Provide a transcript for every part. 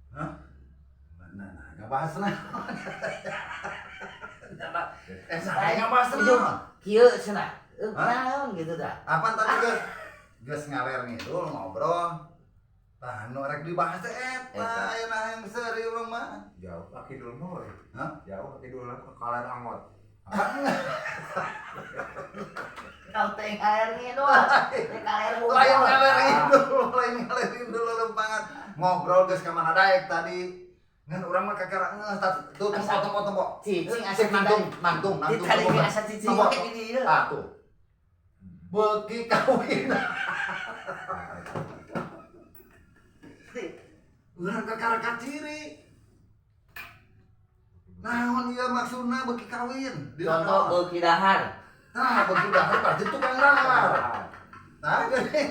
Hah? Nah, nah, ngabahas nah. Eh, saya ngabahas naon? Kieu cenah. Hah? Naon gitu dah. Apaan tadi geus geus ngaler ngidul ngobrol. Tah nu rek dibahas teh eta Eta. ayeuna yang seuri urang mah. Jauh ka kidul mah we. Hah? Jauh ka kidul ka kaler angot. Kau teh ngaler ngidul. Teh ngaler Lain hungkul. ngaler ngidul, lain ngaler ngidul lempangan. Ngobrol geus ka mana daek tadi. Ngan urang mah kakara ngeuh tuh tempo tempo tempo. Cicing asa Cik nangtung, nangtung, nangtung. Ditali tempo. asa cicing Tempo. we di dieu. Ah tuh. Beuki kawin. Urang kakara kaciri. Naon ieu maksudna beuki kawin? Contoh beuki dahar. Nah, beuki dahar berarti tukang dahar. Nah, geuning.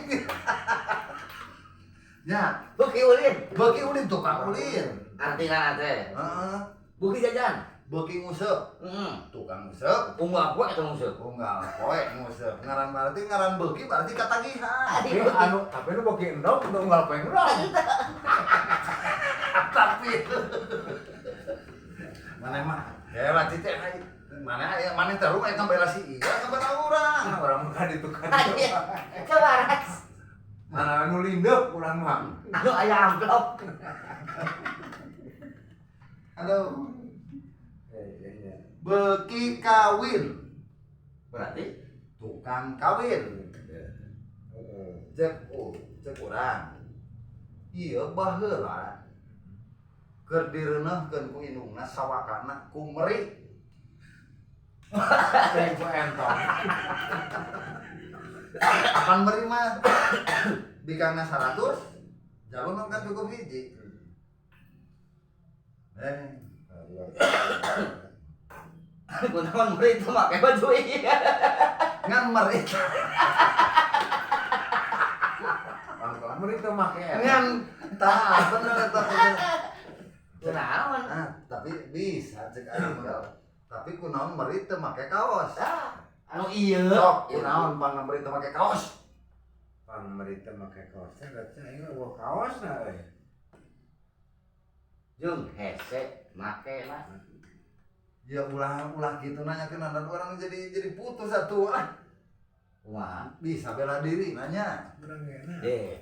Ya, Beuki ulin. beuki ulin tukang ulin. Artina teh. Heeh. Beuki jajan. Beuki nguseup, Heeh. tukang nguseup. Unggal poe eta nguseup. Unggal poe nguseup. Ngaran berarti ngaran beuki berarti katagihan. Tapi anu tapi nu beuki endog nu unggal poe endog. Tapi mana mah ya lah cicek hai. Mana ya mana terus eta bela si iya ngabela urang. Ah, urang mah ka ditu ka ditu. Coba ras. Mana anu lindeuk urang mah. Anu aya amplop. Aduh, Eh, iya. beuki kawin, Berarti tukang kawin. Heeh. Cek oh, cek urang. Ieu baheula keur direuneuhkeun ku indungna sawakana ku meri. Cek ku entong. Apan meri mah bikangna 100, jalur kan cukup hiji. Eh, kunaon murid teu make baju ieu. ngan meri Pangkalan meureun teu make eta. ngan tah bener eta bener. Kunaon? Nah, tapi bisa cek aing mah. Tapi kunaon meri teu make kaos. Tah, anu ieu. Sok kunaon pang meri teu make kaos. Pang meureun teu make kaos teh berarti aing mah eueuh kaosna euy. Jeung hese make lah. Ya ulah ulah gitu nanyakeun anda orang jadi putus atuh ah. Kumaha? Bisa bela diri nanya. Urang enak. Deh.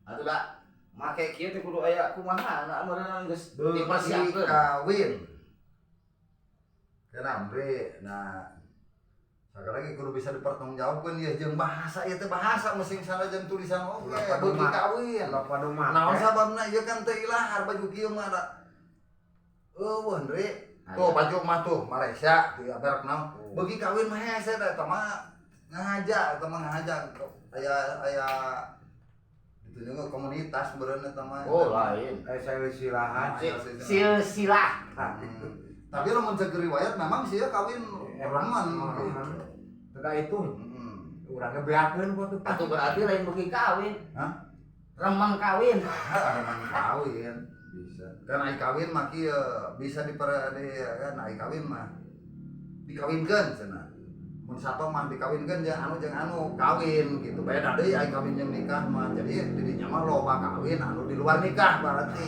Atuh da make kieu teh kudu aya kumaha na meureun geus Beuki dipersiapkeun. kawin. Kenapa? Nah, sekali lagi kudu bisa dipertanggungjawabkeun ya jeung bahasa ieu teh bahasa mesing sana jeung tulisan oge Ulah padu beuki mah. kawin. Ulah padu make. Naon sababna ieu kan teu ilahar baju kieu mah da. Eueuh, Andre. Tuh baju mah tuh Malaysia, tuh ya merek naon. Beuki kawin mah hese da eta mah ngahaja, eta mah ngahaja. Aya aya ditunjukkeun komunitas beureun eta mah. Oh, lain. Eh silsilahan. Silsilah. Tapi lamun cek riwayat memang sih ya kawin Emang remen emang. gitu. Teu hitung. Heeh. Urangnya beakeun ku tuh. Atuh berarti lain beuki kawin. Hah? Remang kawin. Remen kawin. Bisa. Kan ai kawin mah kieu bisa diper di kan ai kawin mah dikawinkeun cenah. Mun sato mah dikawinkeun jeung anu kawin gitu. Beda deui ai kawin jeung nikah mah. Jadi didinya mah loba kawin anu di luar nikah berarti.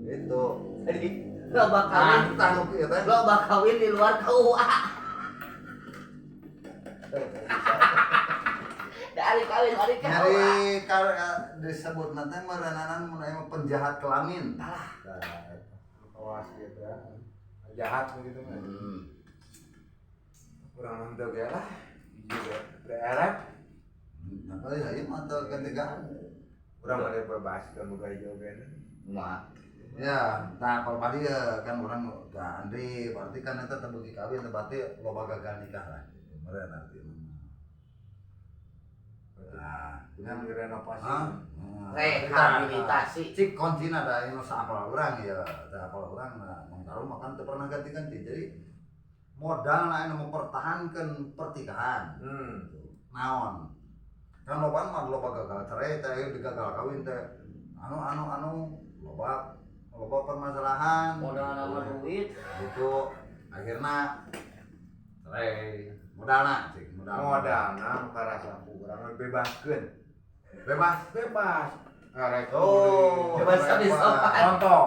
Gitu. Jadi loba kawin, Nah, tah nu kieu teh. loba kawin di luar KUA. Dari kawin dari KUA. Nyari disebut nanti merenanan mun aya penjahat kelamin. Alah. Nah, eta. Kawas gitu ya. Jahat gitu mah. Urang mah teu ge lah. Hiji ge. Teu erep. Apa ya ieu mah teu ganti-ganti. Urang mah bebas kan boga hiji oge. Kumaha? Ya, nah kalau tadi ya kan orang nah Andri berarti kan eta teu beuki kawin teh berarti loba gagal nikah lah. Meureun artina. Nah, Dengan direnovasi. Hah? Rehabilitasi. Cik kuncina da ieu saapal urang ya, teu apal urang nah Mang Taru mah kan teu pernah ganti-ganti. Jadi modal anu mempertahankan pernikahan. Naon? Kan loba mah loba gagal cerai teh gagal kawin teh. Anu anu anu loba loba permasalahan. Modal nama duit. Gitu akhirnya cerai. Modalna cik, modal. Modalna nu karasa ku urang mah bebaskeun. Bebas. Bebas. Rek Oh, Bebas tapi sopan. Contoh.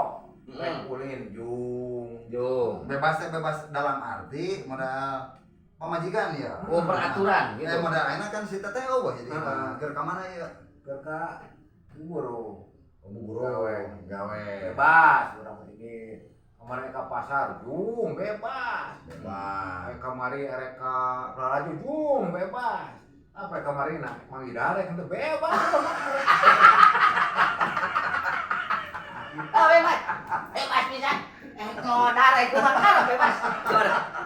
Rek ulin jung. Jung. Bebas teh bebas dalam arti modal pamajikan ya. Oh, peraturan gitu. Eh modal ayeuna kan si teteh eueuh jadi Heeh. keur ka mana ieu? Keur ka guru. Oh, guru Gawe. gawe. Bebas urang ini. Kemarin ka pasar jung bebas. Bebas. Rek kamari rek ka Lalajo jung bebas. Apa rek kamari na Mang Ida rek henteu bebas. Oh, bebas. Bebas pisan. Ngodar eh kumaha bebas.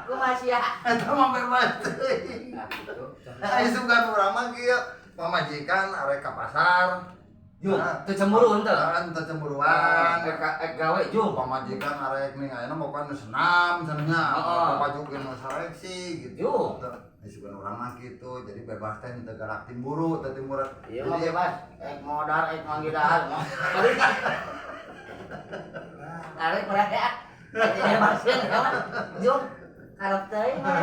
Kumaha sia? Eta mah bebas teuing. Nah, gitu. Nah, isukan urang mah kieu pamajikan arek ka pasar. Jung, teu cemburu henteu. Kan teu cemburuan. Rek gawe jung. Pamajikan arek ning ayeuna mau kan senam cenah. Heeh. Pajukeun nu seleksi gitu. Jung. Isukan urang mah kitu, jadi bebas teh teu galak timburu, teu timburu. Iya mah bebas. Ek modar, ek manggidahar. Arek mereka. Bebasin kawan. Jung, karep teuing mah.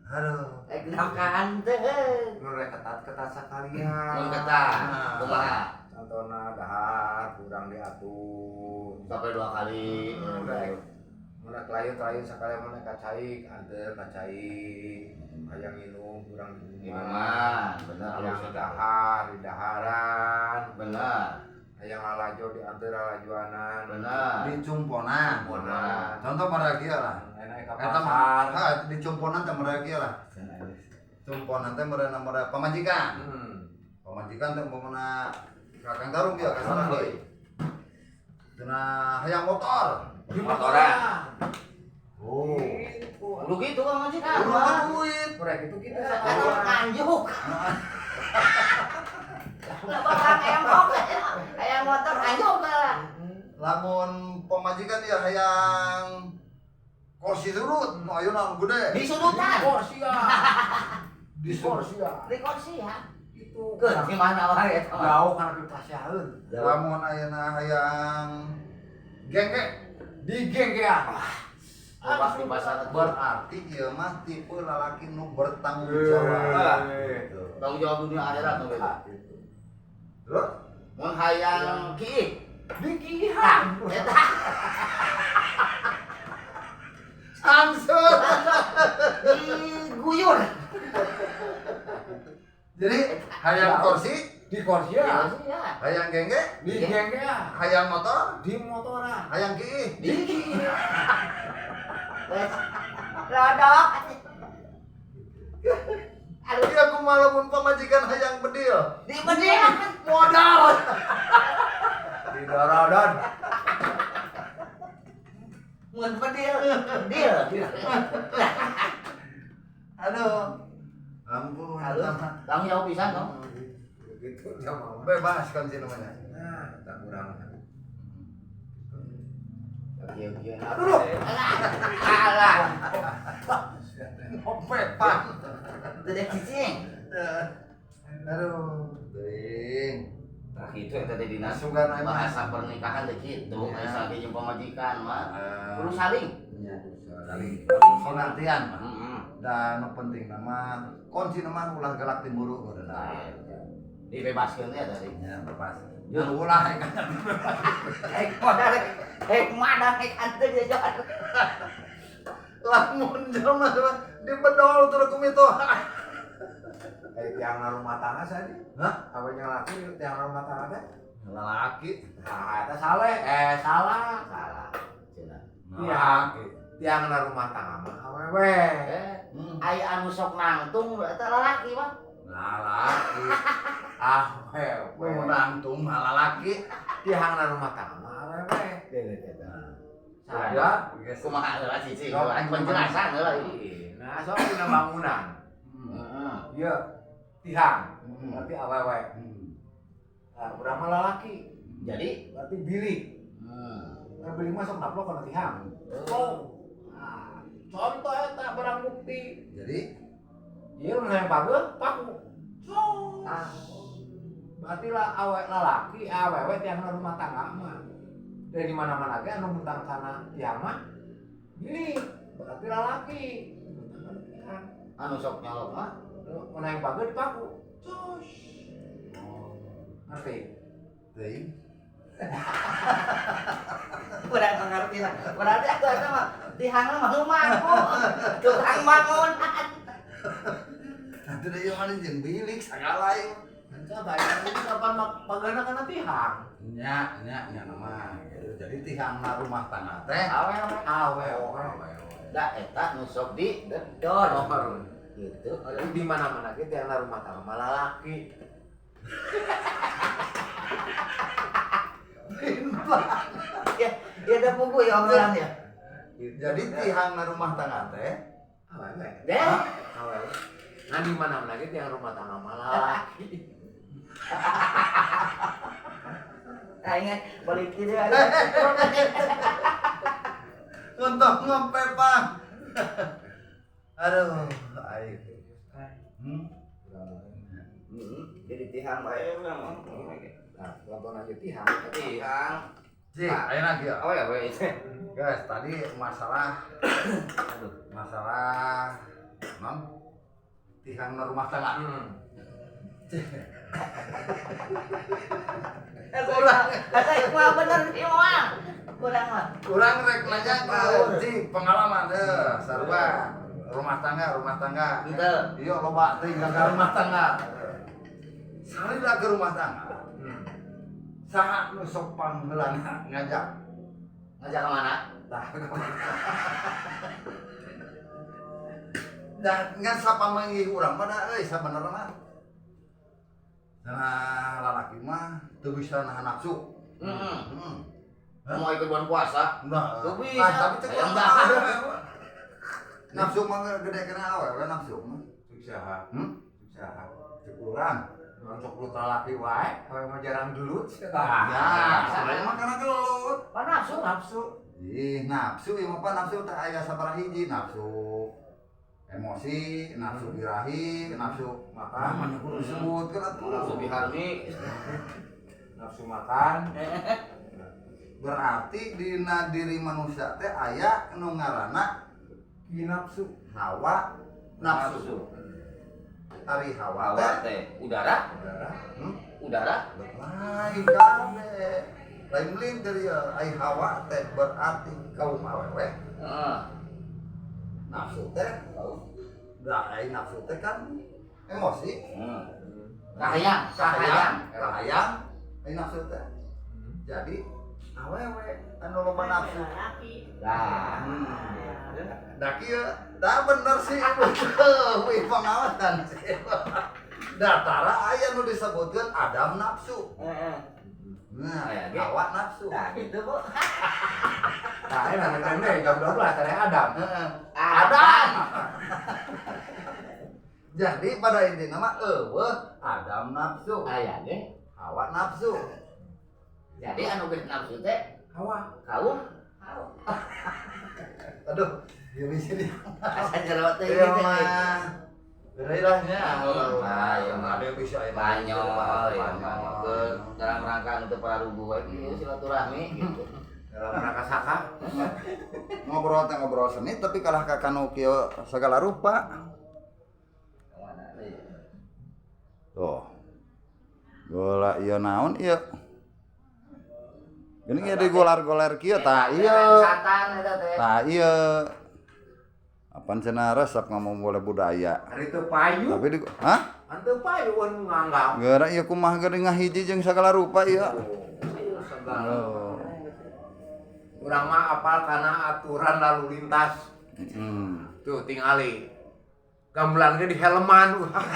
Aduh. Ek nafkahan teh. Nu rek ketat-ketat sakalian. Mun ketat. Kumaha? Contohna dahar kurang diatur. Sampai 2 kali. Rek mun rek lain-lain sakalian mun rek ka cai, anteur ka cai. Hayang minum kurang Minuman, bener Hayang halus eta. dahar di daharan. Bener. Hayang lalajo di anteur lalajoanan. Bener. Dicumponan. Cumponan. Contoh pada kieu lah. Enak ka Eta pasar. mah ha, dicumponan teh mereka kieu lah. Cumponan teh mereka mereka pamajikan. Pamajikan teh umpamana ka Kang Tarung kieu ka sana deui. Cenah hayang motor. Di Motoran. Oh. Kudu gitu kan majikan. Kudu mah duit. Rek itu kita Kan nganjuk. Lah barang embok. Hayang motor nganjuk lah. Lamun pamajikan dia hayang kursi surut, nu ayeuna nu gede. Di sudutan. Korsia. Di surut. Korsia. Di kursi ya. Itu Ke di mana wae eta mah. jauh karena dipasihaeun. Lamun ayeuna hayang gengge Di genggean. Bebas di pasar. berarti ieu mah tipe lalaki nu bertanggung jawab. Gitu. Tanggung jawab dunia akhirat tuh gitu. Gitu. Terus Mun hayang kiih. Di kiihan. Eta langsung. diguyur. Jadi hayang kursi, Di korsia. Di kursi ya. hayang gengge, Di genggean. hayang motor, Di motoran. hayang kiih. Di Wes. Lodok. Aduh, Iya aku malah mun pamajikan hayang bedil. di bedil. Modal. Di dorodan. Mun bedil. Deal. Aduh. Ampun. Halus. Tanggung jawab pisan dong. Begitu dia mau. Bebas kan sih namanya. Nah, tak kurang. Kieu-kieu. Aduh. Alah. Bebas. Udah cicing. Aduh. Ding. Nah gitu eta teh dina Sugan aja. bahasa pernikahan teh kitu, Ya. aya saking jeung pamajikan mah. Kudu saling. Saling pengertian mah. Heeh. Dan nu penting nama kunci nama ulah galak timburu Nah, udah. dibebaskeun teh tadi. Ya bebas. Jangan ulah ya kan. Eh, modal eh madang eh antu jajan. Lamun jelema dibedol terus ku mitoha. Tiang rumah tangga saja. Hah? Apa yang laki tiang rumah tangga teh? Lalaki. Nah, eta salah. Salah. Salah. Cenah. Iya. Tiang rumah tangga mah awewe. Ai anu sok nangtung eta lalaki mah. Lalaki. Awewe. Mau nangtung mah lalaki. Tiang rumah tangga mah awewe. Ya, Kumaha heula cicing heula penjelasan heula ieu. Nah, soal dina bangunan. Heeh. Iya, tihang. Berarti awewe. Nah, urang mah lalaki. Jadi Berarti bilik. Nah, bilik mah sok naplok kana tihang. Oh. Nah, contoh eta barang bukti. Jadi Ieu mun hayang pageut, paku. Nah, berarti lah awe lalaki awewe tiang rumah tangga mah. Dari mana-mana ge anu mentang kana tiang mah bilik. Berarti lalaki. Mentang kana tihang. Anu sok nyolok mah Mun hayang pageut dipaku. Cus. Ngerti? Teuing. Kurang mengerti lah. Berarti aku eta mah tihangna mah lumangku. Tukang bangunan. Nanti deh yang mana jeung bilik sagala ieu. Coba ini kapan pagana kana tihang? Nya nya nya nama. Jadi tihangna rumah tangga teh Awewe. Awewe. Da eta nu sok di Dor. Nomor. gitu. Jadi di mana-mana ge tihangna rumah tangga malah laki. Ya, ya ada buku ya obrolan ya. Jadi tihangna rumah tangga teh Awewe. Deh. Awewe. Nah di mana-mana ge tihang rumah tangga malah laki. Aing balik kieu deh. Untuk ngepepang. Aduh, aing. Hmm? Jadi tihang bae urang. Nah, nonton aja tihang. Tihang. Cik, ayo lagi ya. Awewe itu. Guys, tadi masalah Aduh. masalah mam tihangna rumah tangga. Kurang. Asa mah bener sih mah. Kurang mah. Kurang rek nanya ke Cik, pengalaman deh, sarua rumah tangga, rumah tangga. Henteu. Iya, loba teuing gagal rumah tangga. Salila ke rumah tangga. Saha nu sok pangheulana ngajak. Ngajak ke mana? Tah, dan ngan sapamanggih urang mah da euy sabenerna mah. Nah, lalaki mah teu bisa nahan nafsu. Heeh. Hmm. Mau ikut bulan puasa? Nah, Teu bisa. ah, tapi cek Hayang urang dahar. mah. Nafsu mah gede kena awewe nafsu mah. Cuk saha? Hmm? Cuk saha? Cek urang. Orang sok gelut lalaki wae, awewe mah jarang gelut. Ya, sebenarnya mah karena gelut. Apa nafsu nafsu. Ih, nafsu ieu mah pan nafsu teh aya sabaraha hiji nafsu emosi, nafsu birahi, nafsu Makan. mana kudu disebutkeun atuh. Nafsu biharmi. Nafsu makan. Berarti dina diri manusia teh aya nu ngaranna Ki nafsu. hawa nafsu. Ari hawa Hawa teh teh udara, Udara. udara. lain kabeh. Lain melintir ya, ai hawa teh berarti kaum awewe. Heeh. Nafsu teh nah, ai nafsu teh kan emosi. Kahayang, Kahayang, kahayang, ai nafsu teh. Jadi awewe anu loba nafsu. Nah, Da kieu, da bener sih ibu. Wih pengawasan sih. Datara aya nu disebutkeun Adam nafsu. Heeh. Nah, Aya ge. hawa nafsu. Nah, gitu, Bu. Nah, ini nanti jam 12 ada Adam. Heeh. Adam. Jadi pada intinya mah eueuh Adam nafsu, Aya ge. hawa nafsu. Jadi anu gede nafsu teh Hawa. kaum Aduh, ieu di sini. Asa jero teh Ieu gitu. mah Bener nya. Nah, ieu mah. Ada yang bisa ya. banyol ya banyol ke dalam rangka untuk para rugu wae ieu silaturahmi gitu. Dalam rangka saka. Ngobrol teh ngobrol seni tapi kalah ka kanu kieu segala rupa. Kemana deui? Tuh. Bola ieu naon ieu? Gini ieu digolar-goler kieu tah ieu. Satan eta teh. Tah ieu. Apaan cenah resep ngomong boleh budaya. Hari teu payu. Tapi di hah? Ante payu anu nganggap. Geura ieu kumaha geuning ngahiji jeung segala rupa ieu. Oh, segala. Oh. Urang mah apal kana aturan lalu lintas. Tuh tingali. Gamelan ge di helman urang.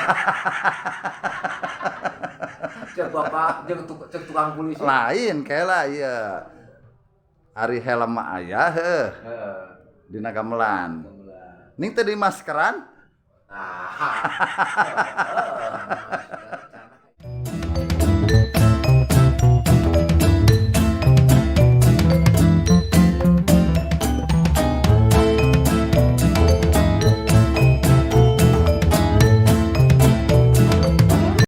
Cek bapak jeung cek tukang polisi. Lain kela ieu. Ari helm mah aya heuh Heeh. dina gamelan. Gamelan. Ning teu di maskeran? Nah.